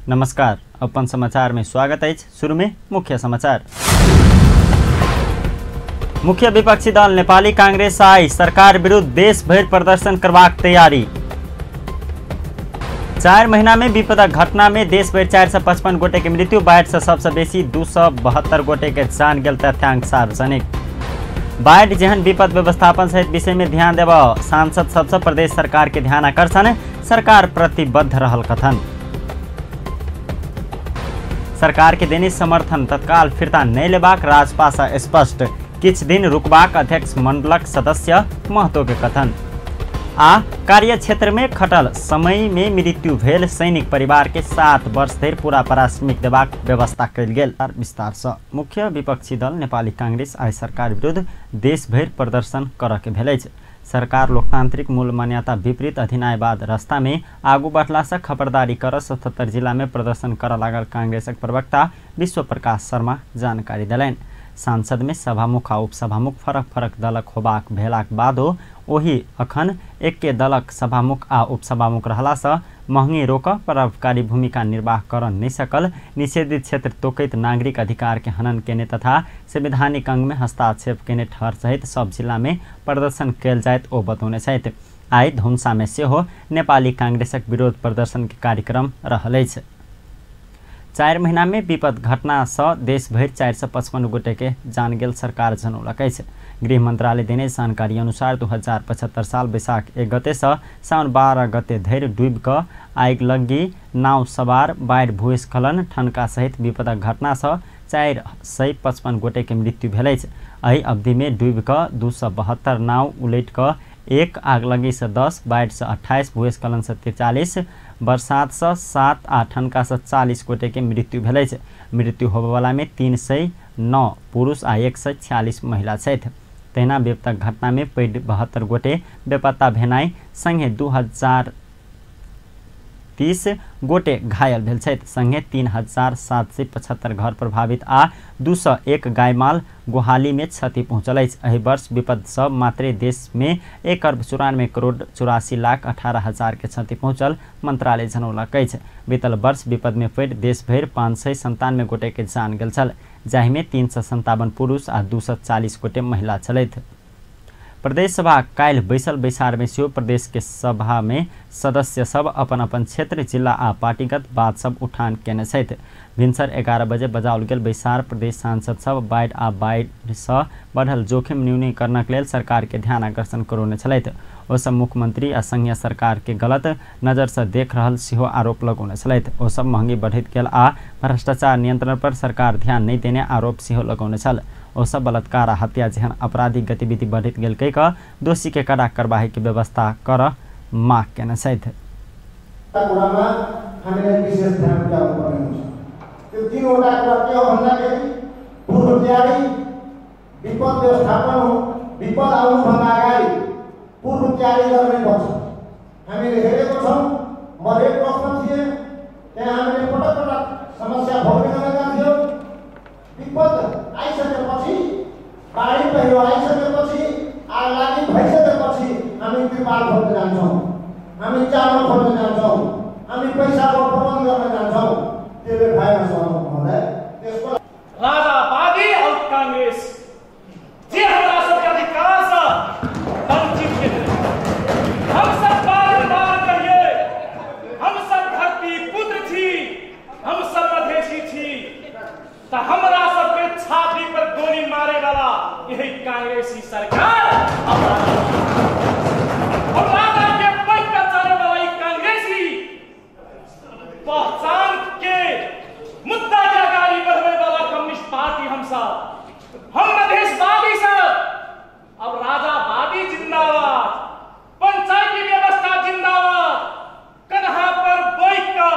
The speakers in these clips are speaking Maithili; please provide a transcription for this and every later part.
नमस्कार, अपन समाचार में स्वागत है। शुरू में मुख्य समाचार। मुख्य विपक्षी दल नेपाली कांग्रेस आई सरकार विरुद्ध देश भर प्रदर्शन करबाक तैयारी। 4 महीना में विपदक घटना में देश भर 455 गोटे के मृत्यु, बाढ़ से सबसे बेसी 272 गोटे के जान गेल तथ्यांक सार्वजनिक। बाढ़ जेहन विपद व्यवस्थापन सहित विषय में ध्यान देव सांसद सबसे प्रदेश सरकार के ध्यान आकर्षण, सरकार प्रतिबद्ध रहल कथन। सरकार के देने समर्थन तत्काल फिर्ता नहीं लेबाक राजपा से स्पष्ट, किछ दिन रुकबाक अध्यक्ष मंडलक सदस्य महतो के कथन। आ कार्य क्षेत्र में खटल समय में मृत्यु भेल सैनिक परिवार के 7 वर्ष धरि पूरा पारिश्रमिक देबाक व्यवस्था कयल गेल। विस्तार से मुख्य विपक्षी दल नेपाली कांग्रेस आइ सरकार विरुद्ध देशभरि प्रदर्शन करऽ के भेल अछि। सरकार लोकतांत्रिक मूल मान्यता विपरीत अधिनायवाद रास्ता में आगू बढ़ला से खबरदारी कर 77 जिला में प्रदर्शन करऽ लागल कांग्रेसक प्रवक्ता विश्व प्रकाश शर्मा जानकारी देलनि। सांसद में सभामुख आ उपसभामुख फरक फरक दलक होबाक भेलाक बादो ओही अखन एके दलक सभामुख आ उपसभामुख रहला से महंगी रोक प्रभावकारी भूमिका निर्वाह कर नहीं सकल, निषेधित क्षेत्र तोकैत नागरिक अधिकार के हनन केने तथा संवैधानिक अंग में हस्ताक्षेप केने ठहर सहित सब जिला में प्रदर्शन कयल जायत ओ बतौने छथि। आइ धुमसा में सेहो नेपाली कांग्रेसक विरोध प्रदर्शन के कार्यक्रम रहल अछि। 4 महीना में विपद घटना से देशभरि 455 गोटे के जान गेल सरकार जनौलक अछि। गृह मंत्रालय देने जानकारी अनुसार 2075 साल वैशाख 1 गते से साउन 12 गते धरि डूबि कऽ आगिलग्गी, नाव सवार, बाढ़ि, भूस्खलन, ठनका सहित विपदक घटना से 455 गोटे के मृत्यु भेल अछि। एहि अवधि में डूबि कऽ 272 नाव उलटि कऽ 1, आगलगी से 10, बाढ़ि से 28, भूस्खलन से 43, बरसात से 7 आ ठनका से 40 गोटे के मृत्यु भेल अछि। मृत्यु होबयवला में 309 पुरुष आ 146 महिला छथि। तहिना विपदक घटना में पैघ 72 गोटे बेपत्ता भेनाइ संगे 2030 गोटे घायल भेल छथि। संगे 3775 घर प्रभावित आ 201 गायमाल गोहाली में क्षति पहुँचल अछि। एहि वर्ष विपद सब मात्रे देश में 1,94,84,18,000 के क्षति पहुँचल मंत्रालय जनौलक अछि। बीतल वर्ष विपद में पड़ि देशभरि 597 गोटे के जान गेल छल, जाहिमे 357 पुरुष आ 240 गोटे महिला छलथि। प्रदेश सभा काल्हि बैसल बैसार में सेहो प्रदेश के सभा में सदस्य सब अपन अपन क्षेत्र, जिला आ पार्टीगत बात सब उठान केने छथि। भिनसर 11 बजे बजाओल गेल बैसार प्रदेश सांसद सब बाढ़ि आ बाढ़ि से बढ़ल जोखिम न्यूनीकरणक लेल सरकार के ध्यान आकर्षण करौने छलथि। ओ सब मुख्यमंत्री आ संघीय सरकार के गलत नजर से देख रहल सेहो आरोप लगौने छलथि। ओ सब महंगी बढ़ैत गेल आ भ्रष्टाचार नियंत्रण पर सरकार ध्यान नहीं देने आरोप सेहो लगौने छल। ओ सब बलात्कार आ हत्या जेहन आपराधिक गतिविधि बढ़ैत गेल कहि कऽ दोषी के कड़ा कार्रवाई के व्यवस्था कर माग केने छथि। त्यो 3वटा कुरा के हो भन्दाखेरि पूर्व तयारी, विपद व्यवस्थापन हो। विपद आउनुभन्दा अगाडि पूर्व तयारी गर्नै पर्छ। हामीले हेरेको छौँ, म रेड क्रसमा थिएँ, त्यहाँ हामीले पटक पटक समस्या भोग्न गरेका थियौँ। विपद आइसकेपछि, बाढी पहिरो आइसकेपछि, आगलागी भइसकेपछि हामी त्रिपाल खोज्न जान्छौँ, हामी चामल खोज्न जान्छौँ, हामी पैसाको प्रबन्ध गर्न जान्छौँ। त्यसले भएन महोदय। त्यसको राजावादी और कांग्रेस जे हमरा सबके अधिकार से वंचित केने, हम सब बार कहिए, हम सब धरती पुत्र छी, हम सब मधेशी छी, त हमरा सबके छाती पर गोली मारे वाला यही कांग्रेसी सरकार और राजा के पैक पर चले वाला ई कांग्रेसी पहचान के मुद्दा के अगाडि बढ़ने वाला कम्युनिस्ट पार्टी हम सब, हम मधेशवादी सब। अब राजावादी जिंदाबाद, पंचायती व्यवस्था जिंदाबाद, कन्हा पर बैठ कर।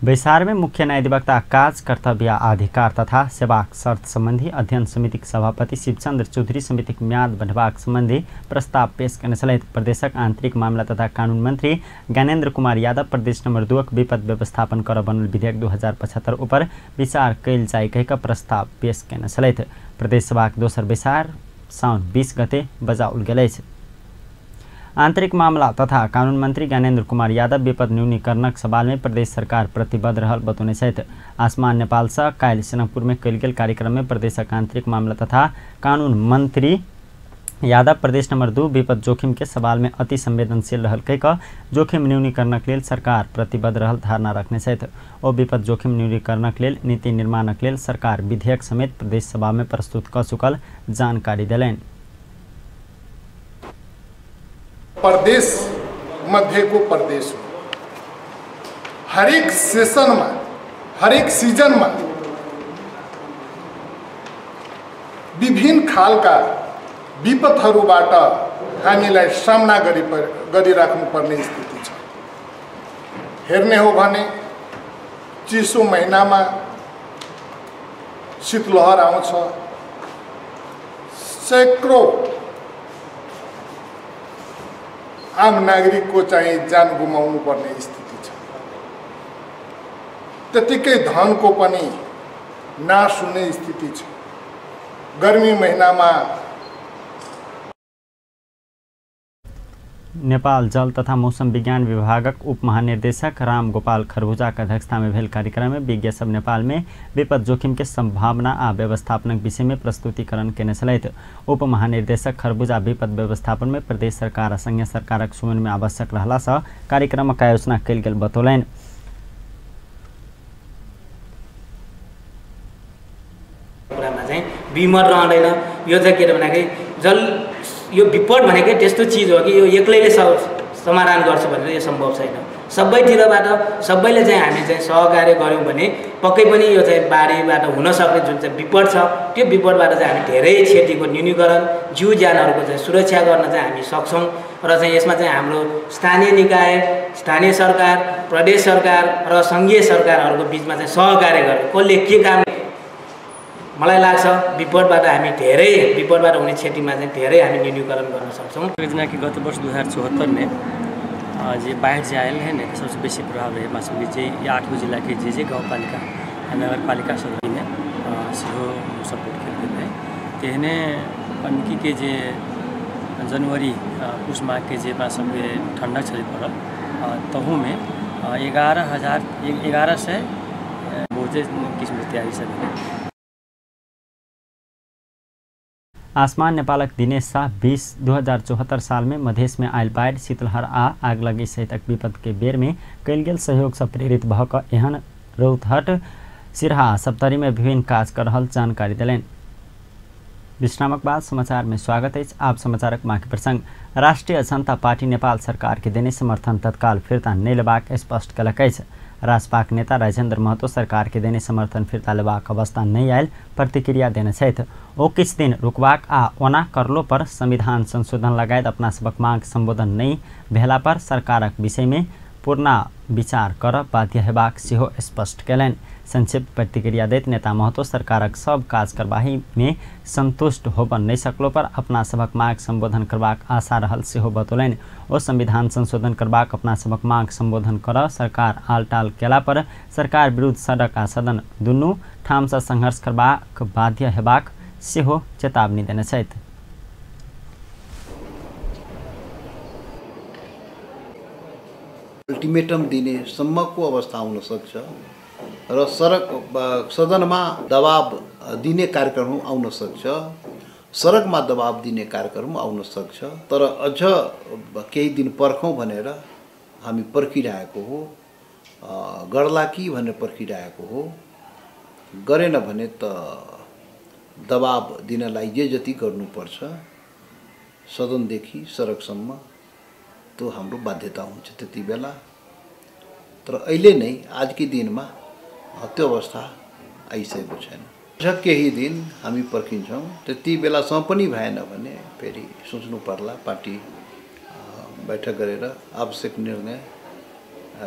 बैसार में मुख्य न्यायाधिवक्ता काज कर्तव्य अधिकार तथा सेवाक शर्त संबंधी अध्ययन समितिक सभापति शिवचंद्र चौधरी समितिक म्याद बढ़बाक संबंधी प्रस्ताव पेश केने छलथि। प्रदेशक आंतरिक मामला तथा कानून मंत्री ज्ञानेन्द्र कुमार यादव प्रदेश नंबर 2 विपद व्यवस्थापन कर बनल विधेयक 2075 ऊपर विचार कयल जाय कहि कऽ प्रस्ताव पेश केने छलथि। प्रदेश सभाक दोसर बैसार साउन 20 गते बजाओल गेल अछि। आंतरिक मामला तथा कानून मंत्री ज्ञानेन्द्र कुमार यादव विपद न्यूनीकरणक सवाल में प्रदेश सरकार प्रतिबद्ध रहल बतौने छथि। आसमान नेपाल से काल्हि जनकपुर में कयल गेल कार्यक्रम में प्रदेशक आंतरिक मामला तथा कानून मंत्री यादव प्रदेश नंबर 2 विपद जोखिम के सवाल में अति संवेदनशील रहल कहि कऽ जोखिम न्यूनीकरणक लेल सरकार प्रतिबद्ध रहल धारणा रखने छथि। ओ विपद जोखिम न्यूनीकरणक लेल नीति निर्माणक लेल सरकार विधेयक समेत प्रदेश सभा में प्रस्तुत कऽ चुकल जानकारी देलनि। प्रदेश मध्येको प्रदेश हो। हरेक सेसनमा हरेक सिजनमा विभिन्न खालका विपदहरूबाट हामीलाई सामना गरिराख्नुपर्ने स्थिति छ। हेर्ने हो भने चिसो महिनामा शीतलहर आउँछ, सैकड़ों आम नागरिकको चाहिँ ज्यान गुमाउनु पर्ने स्थिति छ। त्यतिकै धनको पनि नाश हुने स्थिति छ। गर्मी महिनामा नेपाल जल तथा मौसम विज्ञान विभागक उप महानिर्देशक राम गोपाल खरबुजाक अध्यक्षता में भेल कार्यक्रम में विज्ञ सब नेपाल में विपद जोखिम के संभावना आ व्यवस्थापनक विषय में प्रस्तुतिकरण केने छलथि। उप महानिर्देशक खरबुजा विपद व्यवस्थापन में प्रदेश सरकार आ संघीय सरकारक समन्वय आवश्यक रहला सँ कार्यक्रमक आयोजना कयल गेल बतौलनि। कुरामा चाहिँ विमर रहँदैन। यो चाहिँ के भन्दाखेरि जल यो विपद भनेकै त्यस्तो चिज हो कि यो एक्लैले समाधान गर्छु भनेर यो सम्भव छैन। सबैतिरबाट सबैले चाहिँ हामी चाहिँ सहकार्य गऱ्यौँ भने पक्कै पनि यो चाहिँ बाढीबाट हुन सक्ने जुन चाहिँ विपद छ त्यो विपदबाट चाहिँ हामी धेरै क्षतिको न्यूनीकरण, जीव ज्यानहरूको चाहिँ सुरक्षा गर्न चाहिँ हामी सक्छौँ। र चाहिँ यसमा चाहिँ हाम्रो स्थानीय निकाय, स्थानीय सरकार, प्रदेश सरकार र सङ्घीय सरकारहरूको बिचमा चाहिँ सहकार्य गरेर कसले के काम, मलाई लाग्छ विपदबाट हामी धेरै विपदबाट हुने क्षतिमा चाहिँ धेरै हामी न्यूनीकरण गर्न सक्छौँ। जेनाकि गत वर्ष 2074 में जे बाढ़ि जे आयल है ने सबसे बेसी प्रभाव रहे हमरा सबके जे 8 गो जिलाके जे जे गाउँपालिका आ नगरपालिका सब में सेहो सपोर्ट कयल गेल रहै। तेहने पनकी जे जनवरी पुस माघके जे अपना सबके ठंडक छलै पड़ल तहूमे 11,100 बहुते किस्मके तैयारी सब भेलै। आसमान नेपालक दिनेश शाह 2074 साल में मधेश में आयल बाढ़ि, शीतलहर आ आगलगी सहितक विपद के बेर में कयल गेल सहयोग से प्रेरित भऽ कऽ एहन रौतहट, सिरहा, सप्तरी में विभिन्न काज कर रहल जानकारी देलनि। विश्रामक बाद समाचार में स्वागत अछि। आप समाचारक बाकी प्रसंग। राष्ट्रिय जनता पार्टी नेपाल सरकार के देने समर्थन तत्काल फिर्ता नहि लेबाक स्पष्ट कयलक अछि। राजपाक नेता राजेन्द्र महतो सरकार के देने समर्थन फिर्ता लेबाक अवस्था नहि आयल प्रतिक्रिया देने छथि। ओ किछु दिन रुकबाक आ ओना करलो पर संविधान संशोधन लगायत अपना सबक मांग संबोधन नहि भेला पर सरकारक विषय में पूर्ण विचार कर बाध्य हेबाक सेहो स्पष्ट कयलनि। संक्षिप्त प्रतिक्रिया दैत नेता महतो सरकारक सब काज कार्यवाही में संतुष्ट होबऽ नहि सकलो पर अपना सबक मांग संबोधन करबाक आशा रहल सेहो बतौलनि। ओ संविधान संशोधन करबाक अपना सबक मांग संबोधन कर सरकार आलटाल केला पर सरकार विरुद्ध सड़क आ सदन दुनू ठामसँ संघर्ष करबाक बाध्य हेबाक सेहो चेतावनी देने छथि। अल्टिमेटम दिने सम्मको अवस्था आउन सक्छ र सडक सदनमा दबाब दिने कार्यक्रम आउन सक्छ, सडकमा दबाब दिने कार्यक्रम आउन सक्छ। तर अझ केही दिन पर्खौँ भनेर हामी पर्खिरहेको हो, गर्ला कि भनेर पर्खिरहेको हो। गरेन भने त दबाब दिनलाई जे जति गर्नुपर्छ सदनदेखि सडकसम्म त्यो हाम्रो बाध्यता हुन्छ त्यति बेला। तर अहिले नै आजकै दिनमा त्यो अवस्था आइसकेको छैन। अझ केही दिन हामी पर्खिन्छौँ, त्यति बेलासम्म पनि भएन भने फेरि सोच्नु पर्ला, पार्टी बैठक गरेर आवश्यक निर्णय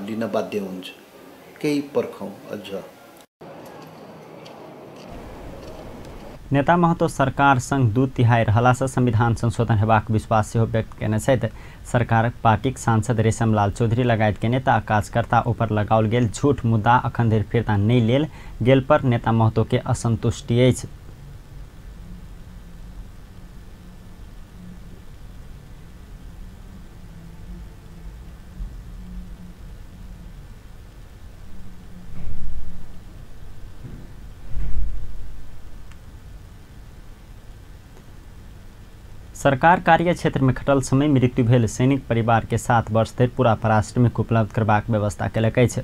लिन बाध्य हुन्छ। केही पर्खौँ अझ। नेता महतो सरकार संग 2/3 रहलासँ संविधान संशोधन हेबाक विश्वास सेहो व्यक्त कयने छथि। सरकारक पार्टीक सांसद रेशमलाल चौधरी लगायत के नेता कार्यकर्ता ऊपर लगाओल गेल झूठ मुद्दा अखन धरि फिर्ता नहि लेल गेल पर नेता महतो के असंतुष्टि अछि। सरकार कार्य क्षेत्र में खटल समय मृत्यु भेल सैनिक परिवार के 7 वर्ष धरि पूरा पारिश्रमिक उपलब्ध करबाक व्यवस्था केलक अछि।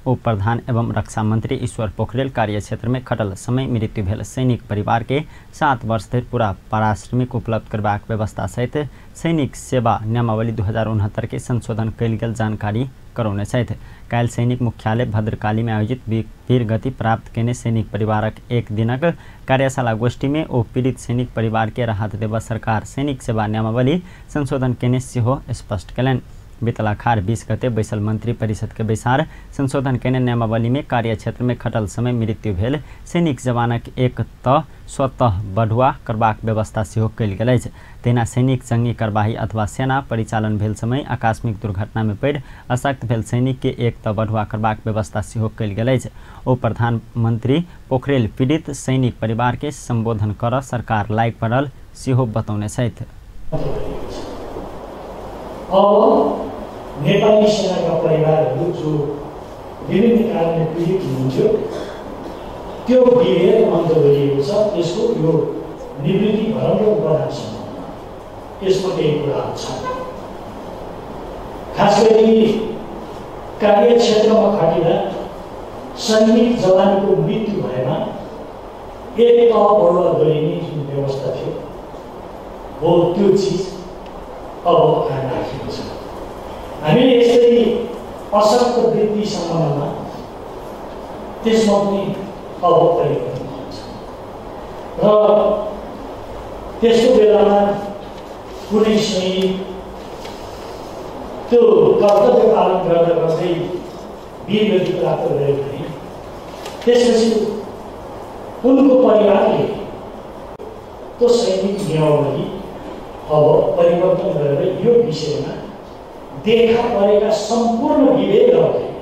उप प्रधान एवं रक्षा मंत्री ईश्वर पोखरेल कार्य क्षेत्र में खटल समय मृत्यु भेल सैनिक परिवार के 7 वर्ष धरि पूरा पारिश्रमिक उपलब्ध करबाक व्यवस्था सहित सैनिक सेवा नियमावली 2069 के संशोधन कयल गेल जानकारी करौने छथि। काल्हि सैनिक मुख्यालय भद्रकाली में आयोजित वीरगति प्राप्त केने सैनिक परिवारक एक दिनक कार्यशाला गोष्ठी में ओ पीड़ित सैनिक परिवार के राहत देबऽ सरकार सैनिक सेवा नियमावली संशोधन केने सेहो स्पष्ट कयलनि। बीतल अखाड़ 20 गते बैसल मंत्री परिषद के बैसार संशोधन केने नियमावली में कार्य क्षेत्र में खटल समय मृत्यु भेल सैनिक जवानक एक तह स्वतः बढ़ुआ करबाक व्यवस्था सेहो कयल गेल अछि। तहिना सैनिक जंगी कार्यवाही अथवा सेना परिचालन भेल समय आकस्मिक दुर्घटना में पड़ि अशक्त भेल सैनिक के एक तह बढ़ुआ करबाक व्यवस्था सेहो कयल गेल अछि। ओ प्रधानमंत्री पोखरेल पीड़ित सैनिक परिवार के संबोधन कर सरकार लागि पड़ल सेहो बतौने छथि। अब नेपाली सेनाका परिवारहरू जो विभिन्न कारणले पीडित हुनुहुन्थ्यो त्यो विभेद अन्त गरिएको छ। यसको यो निवृत्ति भरण र उपदान सम्बन्धमा यसमा केही कुराहरू छन्। खास गरी कार्यक्षेत्रमा खटिँदा सैनिक जवानको मृत्यु भएमा एक तह बढुवा गरिने जुन व्यवस्था थियो हो त्यो चिज अब कायम राखिएको छ। हामीले यसरी अशक्त वृत्ति सम्बन्धमा त्यसमा पनि अब परिवर्तन भएको छ र त्यस्तो बेलामा कुनै सैनिक त्यो कर्तव्य पालन गर्दा गर्दै वीरगति प्राप्त गर्यो भने त्यसपछि उनको परिवारले त्यो सैनिक नियमावली अब परिवर्तन गरेर यो विषयमा देखा परेका सम्पूर्ण विभेदहरूलाई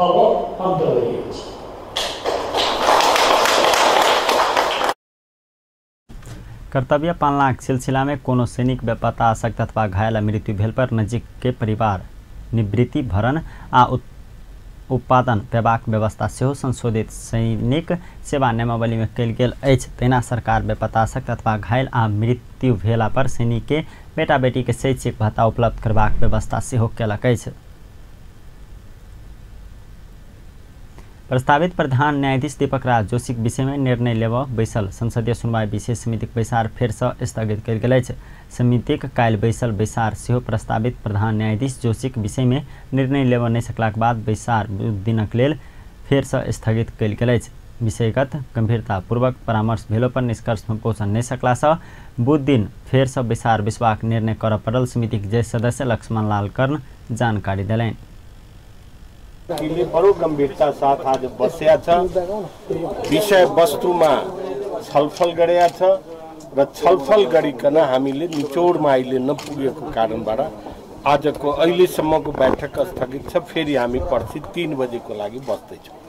अब अन्त गरिएको छ। कर्तव्य पालनाक सिलसिला में कोनो सैनिक बेपत्ता अशक्त अथवा घायल मृत्यु भेल पर नजीक के परिवार निवृत्ति भरण आ उत्पादन पेबाक व्यवस्था सेहो संशोधित सैनिक सेवा नियमावली में कयल गेल अछि। तहिना सरकार बेपत्ता अशक्त अथवा घायल आ मृत्यु भेला पर सैनिक के बेटा बेटी के शैक्षिक भत्ता उपलब्ध करबाक व्यवस्था सेहो केलक अछि। प्रस्तावित प्रधान न्यायाधीश दीपक राज जोशीक विषय में निर्णय लेबऽ बैसल संसदीय सुनवाई विशेष समितिक बैसार फेरसँ स्थगित कयल गेल अछि। समितिक काल्हि बैसल बैसार सेहो प्रस्तावित प्रधान न्यायाधीश जोशीक विषय में निर्णय लेबऽ नहि सकलाक बाद बैसार बुध दिनक लेल फेरसँ स्थगित कयल गेल अछि। विषयगत गंभीरतापूर्वक परामर्श भेलो पर निष्कर्ष में पहुँचल नहि सकलासँ बुध दिन फेरसँ बैसार बैसबाक निर्णय करऽ पड़ल समितिक ज्येष्ठ सदस्य लक्ष्मण लाल कर्ण जानकारी देलनि। बडो गम्भीरता साथ आज बस्या छ, विषय वस्तुमा छलफल गरेका छ र छलफल गरिकन हामीले निचोडमा अहिले नपुगेको कारणबाट आजको अहिलेसम्मको बैठक स्थगित छ। फेरि हामी पर्सि 3 बजेको लागि बस्दैछौँ।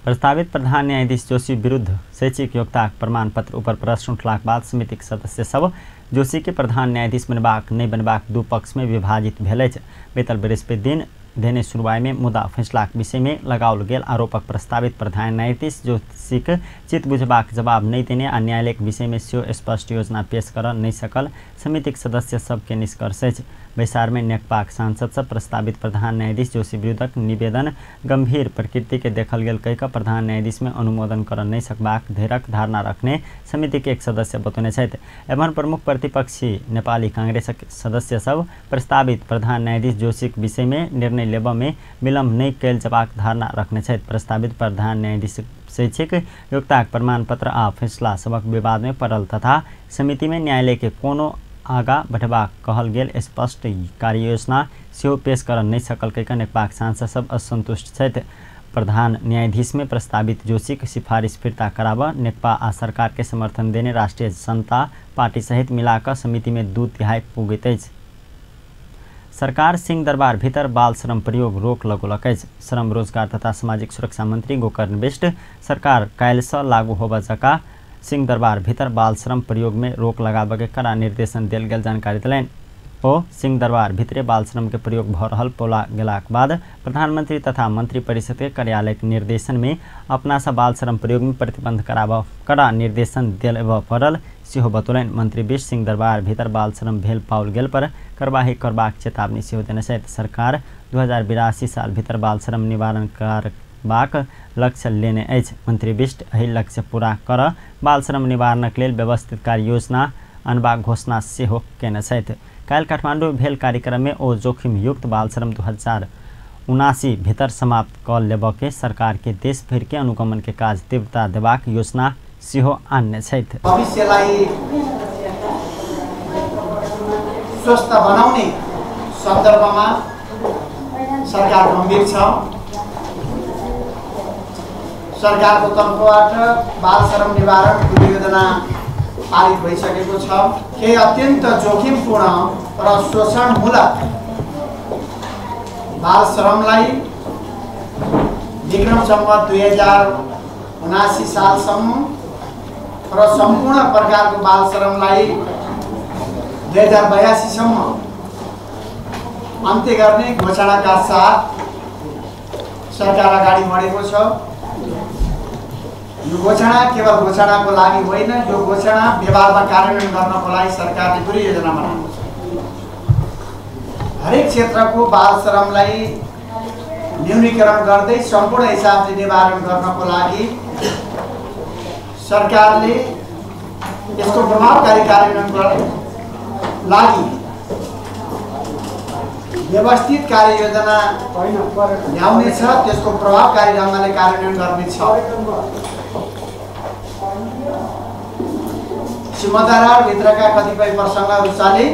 प्रस्तावित प्रधान न्यायाधीश जोशी विरुद्ध शैक्षिक योग्यताक प्रमाणपत्र उपर प्रश्न उठलाक बाद समितिक सदस्य सब जोशी के प्रधान न्यायाधीश बनबाक नहि बनबाक दू पक्ष में विभाजित भेल अछि। बीतल बृहस्पति दिन देने सुनवाई में मुदा फैसलाक विषय में लगाओल गेल आरोपक प्रस्तावित प्रधान न्यायाधीश जोशीक चित बुझबाक जवाब नहि देने आ न्यायालयक विषय में सेहो स्पष्ट योजना पेश कर नहि सकल समितिक सदस्य सबके निष्कर्ष अछि। बैसार में नेकपाक सांसद सब प्रस्तावित प्रधान न्यायाधीश जोशी विरुद्धक निवेदन गंभीर प्रकृति के देखल गेल कहि कऽ प्रधान न्यायाधीश में अनुमोदन कर नहि सकबाक धैरक धारणा रखने समिति के एक सदस्य बतौने छथि। एवं प्रमुख प्रतिपक्षी नेपाली कांग्रेसक सदस्य सब प्रस्तावित प्रधान न्यायाधीश जोशीक विषय में निर्णय लेबऽ में विलम्ब नहि कयल जबाक धारणा रखने छथि। प्रस्तावित प्रधान न्यायाधीश शैक्षिक योग्यताक प्रमाणपत्र आ फैसला सबक विवाद में पड़ल तथा समिति में न्यायालय के कोनो आगा बढ़बाक कहल गेल स्पष्ट कार्ययोजना सेहो पेश कर नहि सकल कहि कऽ नेकपाक सांसद सब असंतुष्ट छथि। प्रधान न्यायाधीश में प्रस्तावित जोशीक सिफारिश फिर्ता कराबऽ नेकपा आ सरकार के समर्थन देने राष्ट्रीय जनता पार्टी सहित मिलाकऽ समिति में 2/3 पुगैत अछि। सरकार सिंह दरबार भीतर बाल श्रम प्रयोग रोक लगौलक अछि। श्रम रोजगार तथा सामाजिक सुरक्षा मंत्री गोकर्ण बिष्ट सरकार काल्हिसँ लागू होबऽ जकाँ सिंह दरबार भीतर बाल श्रम प्रयोग में रोक लगाबऽ के कड़ा निर्देशन देल गेल जानकारी देलनि। ओ सिंहदरबार भितरे बालश्रम के प्रयोग भ रहल पौला गेलाक बाद प्रधानमंत्री तथा मंत्री परिषद के कार्यालय के निर्देशन में अपना सँ बालश्रम प्रयोग में प्रतिबंध कराबऽ कड़ा निर्देशन देबऽ पड़ल सेहो बतौलनि। मंत्री विष्ट सिंहदरबार भीतर बालश्रम भेल पाओल गेल पर कार्यवाही करबाक चेतावनी सेहो देने छथि। सरकार 2082 साल भीतर बालश्रम निवारण करबाक लक्ष्य लेने अछि। मंत्री विष्ट एहि लक्ष्य पूरा कर बालश्रम निवारणक लेल व्यवस्थित कार्ययोजना अनबाक घोषणा सेहो केने छथि। काल्हि काठमांडू भेल कार्यक्रम में ओ जोखिमयुक्त बालश्रम 2079 भीतर समाप्त कऽ लेबऽ के सरकार के देश भरि के अनुगमन के काज तीव्रता देबाक योजना सेहो आनने छथि। भविष्यलाई स्वस्थ बनाउने सन्दर्भमा सरकार गम्भीर छ। सरकारको तर्फबाट बाल श्रम निवारण योजना पारित भइसकेको छ। केही अत्यन्त जोखिमपूर्ण र शोषणमूलक बाल श्रमलाई विक्रम सम्वत 2079 सालसम्म र सम्पूर्ण प्रकारको बाल श्रमलाई 2082 सम्म अन्त्य गर्ने घोषणाका साथ सरकार अगाडि बढेको छ। यो घोषणा केवल घोषणाको लागि होइन, यो घोषणा व्यवहारमा कार्यान्वयन गर्नको लागि सरकारले पुरै योजना बनाएको छ। हरेक क्षेत्रको बाल श्रमलाई न्यूनीकरण गर्दै सम्पूर्ण हिसाबले निवारण गर्नको लागि सरकारले यसको प्रभावकारी कार्यान्वयनको लागि व्यवस्थित कार्ययोजना ल्याउनेछ, त्यसको प्रभावकारी ढङ्गले कार्यान्वयन गर्नेछ। सिमताराभित्रका कतिपय प्रसङ्गहरू चले।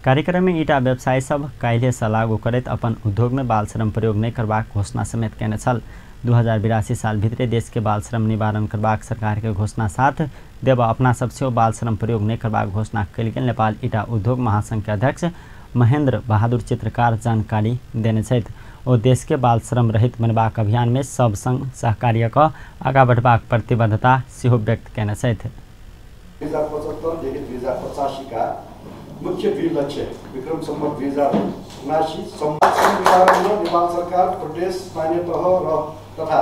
कार्यक्रम में ईटा व्यवसायी सब काल्हिसँ लागू करैत अपन उद्योग में बालश्रम प्रयोग नहि करबाक घोषणा समेत केने छल। 2082 साल भितरे देश के बालश्रम निवारण करबाक सरकार के घोषणा साथ देब अपना सब सेहो बालश्रम प्रयोग नहि करबाक घोषणा कयल गेल नेपाल ईटा उद्योग महासंघ के अध्यक्ष महेंद्र बहादुर चित्रकार जानकारी देने छथि। ओ देश के बालश्रम रहित बनेबाक अभियान में सब संग सहकार्य कऽ आगाँ बढ़बाक प्रतिबद्धता सेहो व्यक्त केने छथि। 2075 देखि 2085 का मुख्य दुई लक्ष्य विक्रम सम्वत 2079 सम्म नेपाल सरकार प्रदेश स्थानीय तह र तथा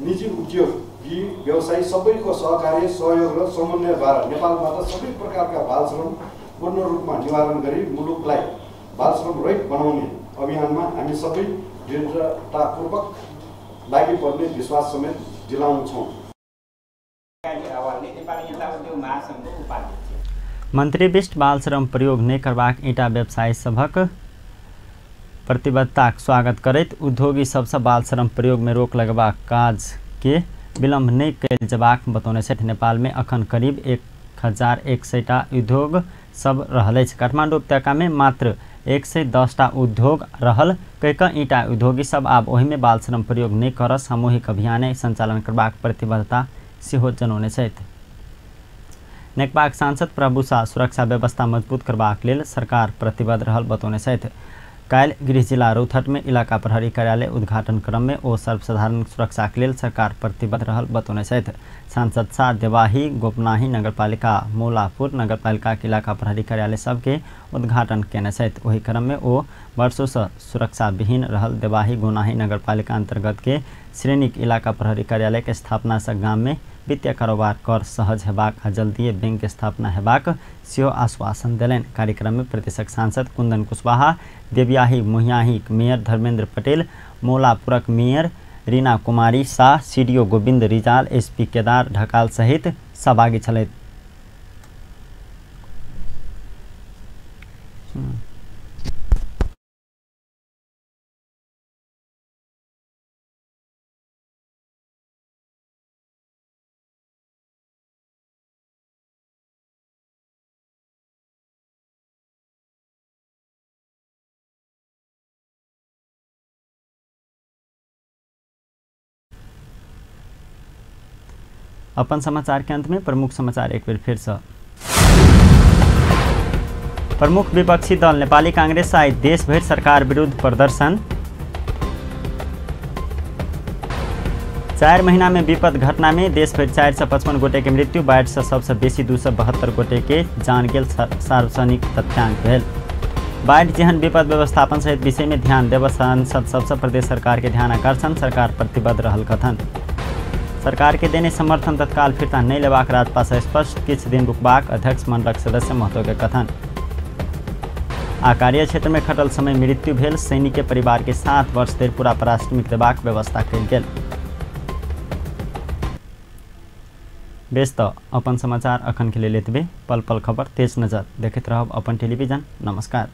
निजी उद्योगी व्यवसायी सबैको सहकार्य सहयोग र समन्वयद्वारा नेपालबाट सबै प्रकारका बालश्रम पूर्ण रूपमा निवारण गरी मुलुकलाई बालश्रम रहित बनाउने अभियानमा हामी सबै दृढतापूर्वक लागि पर्ने विश्वास समेत दिलाउँछौँ। मंत्री विष्ट बालश्रम प्रयोग नहि करबाक ईटा व्यवसायी सभक प्रतिबद्धताक स्वागत करैत उद्योगी सबसँ बालश्रम प्रयोग में रोक लगेबाक काज के विलम्ब नहि कयल जेबाक बतौने छथि। नेपाल में अखन करीब 1100 टा उद्योग सब रहल अछि। काठमांडू उपत्यका में मात्र 110 टा उद्योग रहल कहि कऽ ईटा उद्योगी सब आब ओहिमे बालश्रम प्रयोग नहि कर सामूहिक अभियान संचालन करबाक प्रतिबद्धता सेहो जनौने छथि। नेकपाक सांसद प्रभु शाह सुरक्षा व्यवस्था मजबूत करबाक लेल सरकार प्रतिबद्ध रहल बतौने छथि। काल्हि गृह जिला रौतहट में इलाका प्रहरी कार्यालय उद्घाटन क्रम में ओ सर्वसाधारण सुरक्षा के लेल सरकार प्रतिबद्ध रहल बतौने छथि। सांसद शाह देवाही गोपनाही नगरपालिका मौलापुर नगरपालिका के इलाका प्रहरी कार्यालय सबके उद्घाटन केने छथि। ओहि क्रम में ओ वर्षों सुरक्षा विहीन रहल देवाही गोनाही नगरपालिका अंतर्गत के श्रेणीक इलाका प्रहरी कार्यालय के स्थापना से गाम में वित्तीय कारोबार कर सहज हेबाक आ जल्दीए बैंक स्थापना हेबाक सेहो आश्वासन देलनि। कार्यक्रम में प्रदेशक सांसद कुंदन कुशवाहा, देवियाही मोहियाही मेयर धर्मेंद्र पटेल, मौलापुरक mayor Reena Kumari Shah, CDO Govind Rijal, SP Kedar Dhakal सहित सहभागी छलथि। अपन समाचार के अंत में प्रमुख समाचार एक बेर फिर से। प्रमुख विपक्षी दल नेपाली कांग्रेस आइ देशभरि सरकार विरुद्ध प्रदर्शन। 4 महीना में विपद घटना में देशभरि 455 गोटे के मृत्यु। बाढ़ि से सबसे बेसी 272 गोटे के जान गेल सार्वजनिक तथ्यांक भेल। बाढ़ि जेहन विपद व्यवस्थापन सहित विषय में ध्यान देव सांसद सबसे प्रदेश सरकार के ध्यान आकर्षण। सरकार प्रतिबद्ध रहल कथन। सरकार के देने समर्थन तत्काल फिर्ता नहीं लेबाक राजपा स्पष्ट। किछ दिन रुकबाक अध्यक्ष मंडलक सदस्य महतो के कथन। आ कार्य क्षेत्र में खटल समय मृत्यु भेल सैनिक के परिवार के 7 वर्ष धरि पूरा पारिश्रमिक देबाक व्यवस्था कयल गेल। बेस त अपन समाचार अखन के लेल एतबे। पल पल खबर तेज नजर देखैत रहब अपन टेलीविजन। नमस्कार।